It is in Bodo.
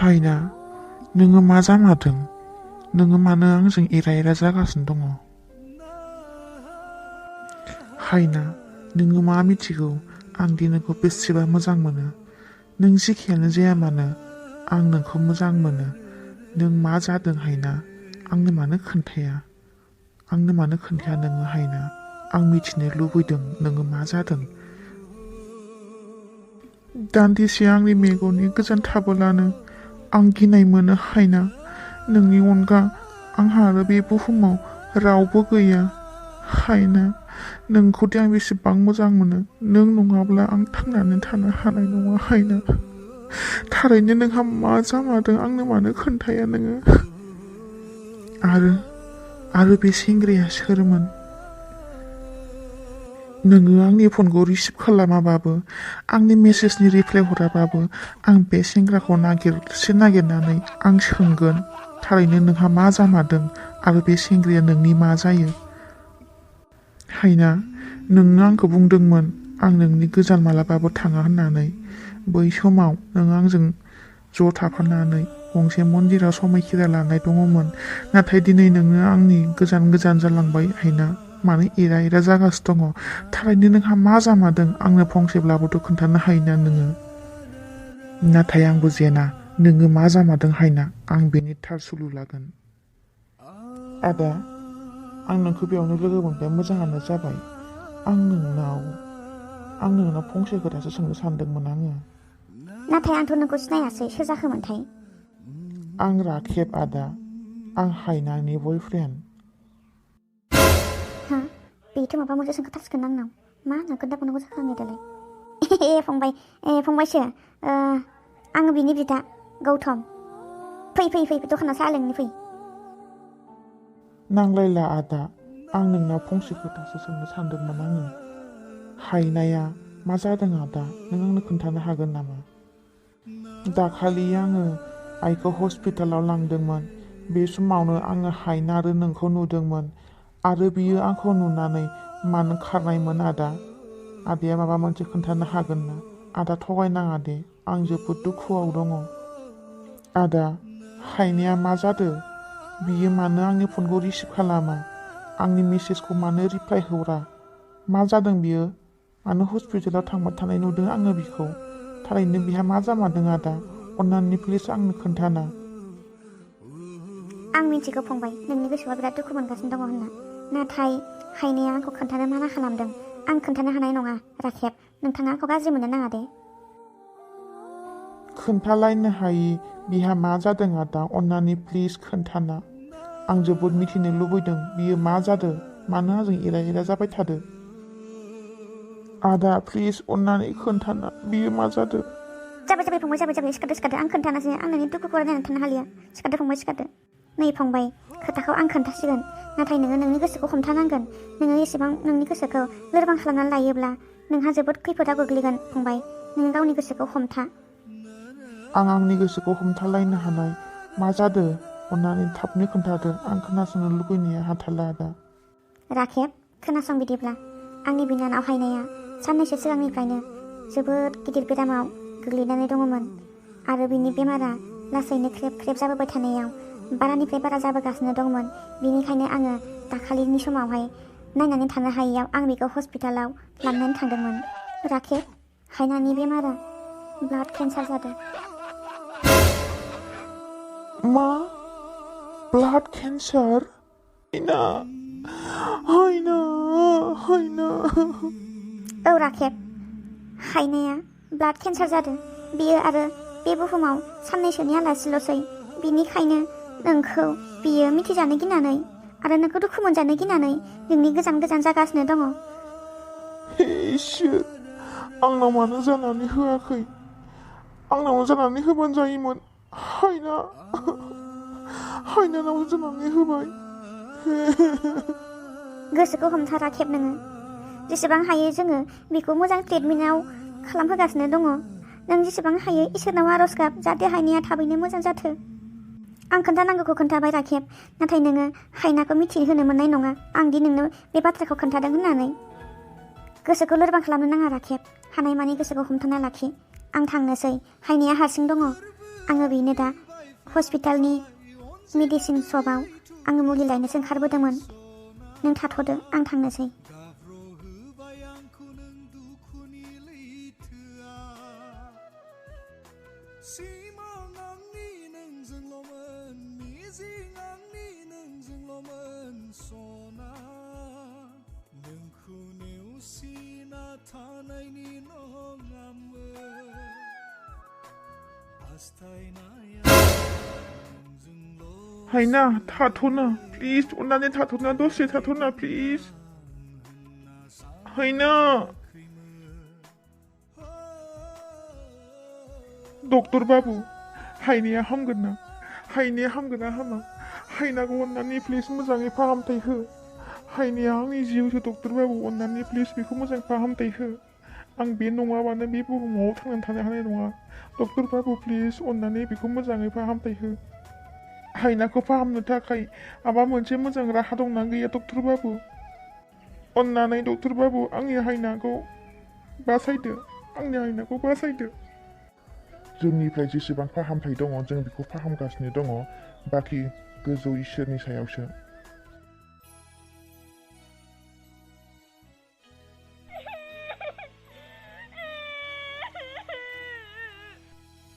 हायना नोङो मा जामारदों? नोङो मानो आंजों एरा एरा जागासिनो दङ? हायना नोङो मा मिथिगौ आं दि नोंखौ बेसेबा मोजां मोनो। नों जेखियानो जाया मानो आं नोंखौ मोजां मोनो। नों मा जादों हायना? आंनो मानो खोन्थाया? नोङो हायना? आं मिथिनो लुबैदों नोङो मा जादों? दान्दिसे आंनि मेगननि गोजान थाबोलानो आं गिनाय मोनो हायना। नोंनि अनगा आंहा आरो बे बुहुमाव रावबो गैया। हायना नोंखौदि आं बेसेबां मोजां मोनो। नों नङाब्ला आं थांनानै थानो हानाय नङा हायना। थारैनो नोंहा मा जामारदों आंनो मानो खोन्थाया नोङो? आरो बे सेंग्राया सोरमोन? नोङो आंनि फनखौ रिसिभ खालामाबाबो आंनि मेसेजनि रिप्लाइ हराबाबो आं बे सेंग्राखौ नागिरनानै आं सोंगोन थारैनो नोंहा मा जामारदों आरो बे सेंग्राया नोंनि मा जायो? हायना नोंनो आंखौ बुंदोंमोन आं नोंनि गोजान मालाबाबो थाङा होननानै। बै समाव नों आंजों ज' थाफानानै गंसे मन्दिराव समायखिरा लानाय दङमोन। नाथाय दिनै नोङो आंनि गोजान जालांबाय हायना। मानो एरा एरा जागासिनो दङ? थारैनो नोंहा मा जामारदों आंनो फंसेब्लाबोथ' खोन्थानो हायोना नोङो? नाथाय आंबो जेना नोङो मा जामारदों हायना आं बेनि थार सुलु लागोन। आदा आं नोंखौ बेयावनो लोगो मोनबाय मोजाङानो जाबाय। आं नोंनाव फंसे खोथासो सोंनो सानदोंमोन आङो। नाथाय आंथ' नोंखौ सिनायासै, सोर जाखोमोनथाय? आं राखेब आदा, आं हायनानि बयफ्रेन्ड। हा बेथ' माबा मोनसे सोंखाथारसिगोन आंनाव। मा होनो खोन्थाबावनांगौ जाखो आंनि दालाय? फंबायसो आङो बिनि बिदा गौतम। फै दखानाव साहा लोंनो फै। नांलायला आदा, आं नोंनाव फंसे खोथासो सोंनो सानदोंमोन आङो। हायनाया मा जादों आदा? नों आंनो खोन्थानो हागोन नामा? दाखालि आङो आइखौ हस्पिटालाव लांदोंमोन। बे समावनो आङो हायना आरो नोंखौ नुदोंमोन आरो बियो आंखौ नुनानै मानो खारनायमोन आदा? आदाया माबा मोनसे खोन्थानो हागोन ना? आदा थगायनाङा दे, आं जोबोद दुखुआव दङ। आदा हायनाया मा जादों? बियो मानो आंनि फनखौ रिसिभ खालामा? आंनि मेसेजखौ मानो रिप्लाइ हरा? मा जादों बियो? मानो हस्पिटालाव थांबाय थानाय नुदों आङो बिखौ? थारैनो बिहा मा जामारदों आदा? अन्नानै प्लिज आंनो खोन्थाना। आं मिथिगौ फंबाय, नोंनि गोसोआ बिराद दुखु मोनगासिनो दङ होनना। नाथाय हायनाया आंखौ खोन्थानो माना खालामदों। आं खोन्थानो हानाय नङा राखेब, नोंथाङा आंखौ गाज्रि मोननो नाङा दे। खोन्थालायनो हायि बिहा मा जादों आदा? अन्नानै प्लिज खोन्थाना। आं जोबोद मिथिनो लुबैदों बियो मा जादों? मानो आंजों एरा जाबाय थादों? आदा प्लिज अन्नानै खोन्थाना, बियो मा जादों? जाबाय फंबाय, जाबाय सिखारदो। आं खोन्थानोसै, आं नोंनि दुखुखौ रायलायनानै थानो हालिया। सिखारदो फंबाय, सिखारदो। नै फंबाय, खोथाखौ आं खोन्थासिगोन, नाथाय नोङो नोंनि गोसोखौ हमथानांगोन। नोङो एसेबां नोंनि गोसोखौ लोरबां खालामनानै लायोब्ला नोंहा जोबोद खैफोदाव गोग्लैगोन फंबाय। नोङो गावनि गोसोखौ हमथा। आं आंनि गोसोखौ हमथालायनो हानाय मा जादों? अन्नानै थाबनो खोन्थादो, आं खोनासंनो लुगैनाया हाथारला आदा। राखेब खोनासं बिदिब्ला, आंनि बिनानाव हायनाया साननैसो सिगांनिफ्रायनो जोबोद गिदिर बेरामाव गोग्लैनानै दङमोन आरो बिनि बेमारा लासैनो ख्रेब जाबोबाय थानायाव बारानिफ्राय बारा जाबोगासिनो दंमोन। बेनिखायनो आङो दाखालिनि समावहाय नायनानै थानो हायैयाव आं बेखौ हस्पिटालाव लांनानै थांदोंमोन। राखेब हायनानि बेमारा ब्लाड केन्सार जादों। मा? Blood cancer? हायना। औ राखेब, हायनाया ब्लाड केन्सार जादों। बियो आरो बे बुहुमाव साननैसोनि आलासिल'सै। बिनिखायनो नोंखौ बियो मिथिजानो गिनानै आरो नोंखौ दुखु मोनजानो गिनानै नोंनि गोजान जागासिनो दङ। इसोर, आंनाव मानो जानानै होआखै? आंनाव जानानै होबानो जायोमोन। हायनानाव जानानै होबाय। गोसोखौ हमथा राखेब, नोङो जेसेबां हायो जोङो बेखौ मोजां ट्रिटमेन्टआव खालामहोगासिनो दङ। नों जेसेबां हायो इसोरनाव आरज गाब, जाहाथे हायनाया थाबैनो मोजां जाथों। आं खोन्थानांगौखौ खोन्थाबाय राखेब, नाथाय नोङो हायनाखौ मिथिहोनो मोननाय नङा आं दि नोंनो बे बाथ्राखौ खोन्थादों होननानै। गोसोखौ लोरबां खालामनो नाङा राखेब, हानायमानि गोसोखौ हमथाना लाखि। आं थांनोसै, हायनाया हारसिं दङ। आङो बेनो दा हस्पिटालनि मेडिसिन शपआव आङो मुलि लायनोसो ओंखारबोदोंमोन। नों थाथ'दो, आं थांनोसै। हायना थाथ'ना प्लिज अननानै थाथ'ना दसे थाथ'ना प्लिज हायना डक्टर बाबु हायनाया हामगोन ना हामा हायनाखौ अननानै प्लिज मोजाङै फाहामथाय हो हायनाया आंनि जिउसो डक्टर बाबु अननानै प्लिज बेखौ मोजां फाहामथाय हो आं बे नङाबानो बे बुहुमाव थांनानै थानो हानाय नङा डक्टर बाबु प्लिज अननानै बेखौ मोजाङै फाहामथाय हो हायनाखौ फाहामनो थाखाय माबा मोनसे मोजां राहा दंना गैया डक्टर बाबु अननानै डक्टर बाबु आंनि हायनाखौ बासायदो जोंनिफ्राय जेसेबां फाहामथाय दङ जों बेखौ फाहामगासिनो दङ बाखि गोजौ इसोरनि सायावसो